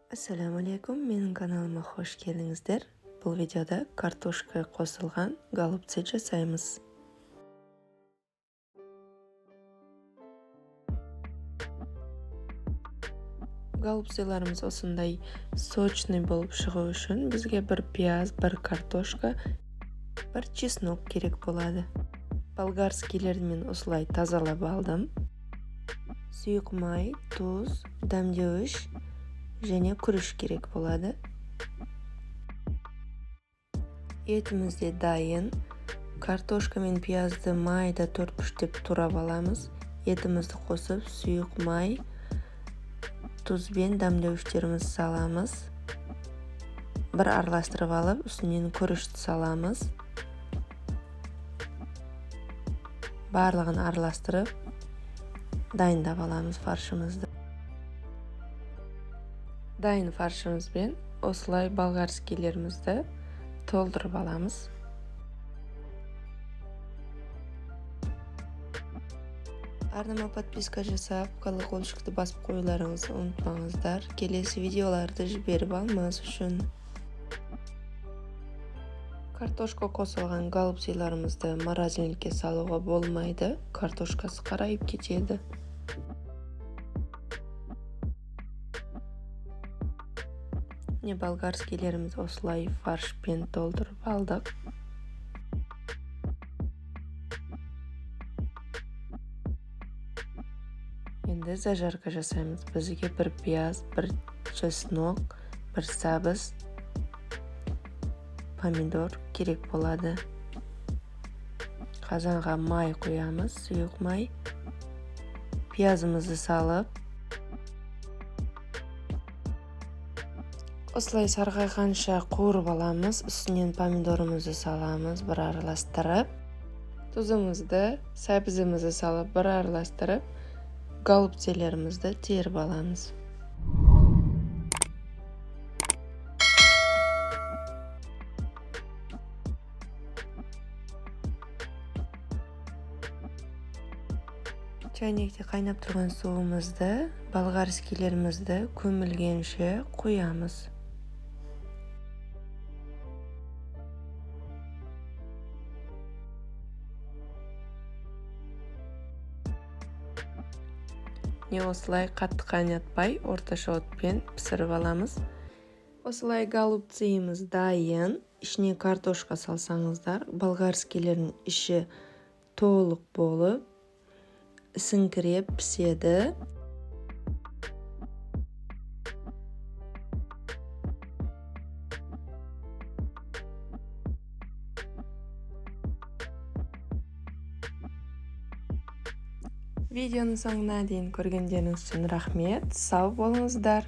Ассаламу алейкум, менің каналыма қош келдіңіздер. Бұл видеода картошка қосылған голубцы жасаймыз. Голубцыларымыз осындай сочный болып шығу үшін бізге бір пияз, бір картошка, бір чеснок керек болады. Болгарскийлерді мен осылай тазалап алдым. Сұйық май, тұз, дәмдеуіш және күріш керек болады. Етіміз де дайын. Картошка мен пиязды майда төрт пүштеп турап аламыз. Етімізді қосып, сұйық май, тұз бен дәмдеуіштерімізді саламыз. Бір араластырып алып, үстінен күрішті саламыз. Барлығын араластырып, дайындап аламыз фаршымызды. Дайын фаршымызбен осылай болгарскийлерімізді толтырып аламыз. Арнама подписка жасап, колокольчикті басып қоюларыңызды ұмытпаңыздар. Келесі видеоларды жіберіп алмас үшін. Картошка қосылған голубцыларымызды морозильникке салуға болмайды, картошкасы қарайып кетеді. Міне, болгарскийлерімізді осылай фаршпен толтырып алдық. Енді зажарка жасаймыз. Бізге бір пияз, бір чеснок, бір сәбіз, помидор керек болады. Қазанға май құямыз, сұйық май. Пиязымызды салып, осылай сарғайғанша қуырып аламыз. Үстінен помидорымызды саламыз, бір араластырып, тұзымызды, сәбізімізді салып, бір араластырып, голубцелерімізді теріп аламыз. Чайникте қайнап тұрған суымызды болгарскийлерімізді көмілгенше құямыз. Міне, осылай қатты қайнатпай, орташа отпен пісіріп аламыз. Осылай голубцымыз дайын. Ішіне картошка салсаңыздар, болгарскийлердің іші толық болып, ісіңкіреп піседі. Видеоның соңына дейін көргендеріңіз үшін рахмет. Сау болыңыздар.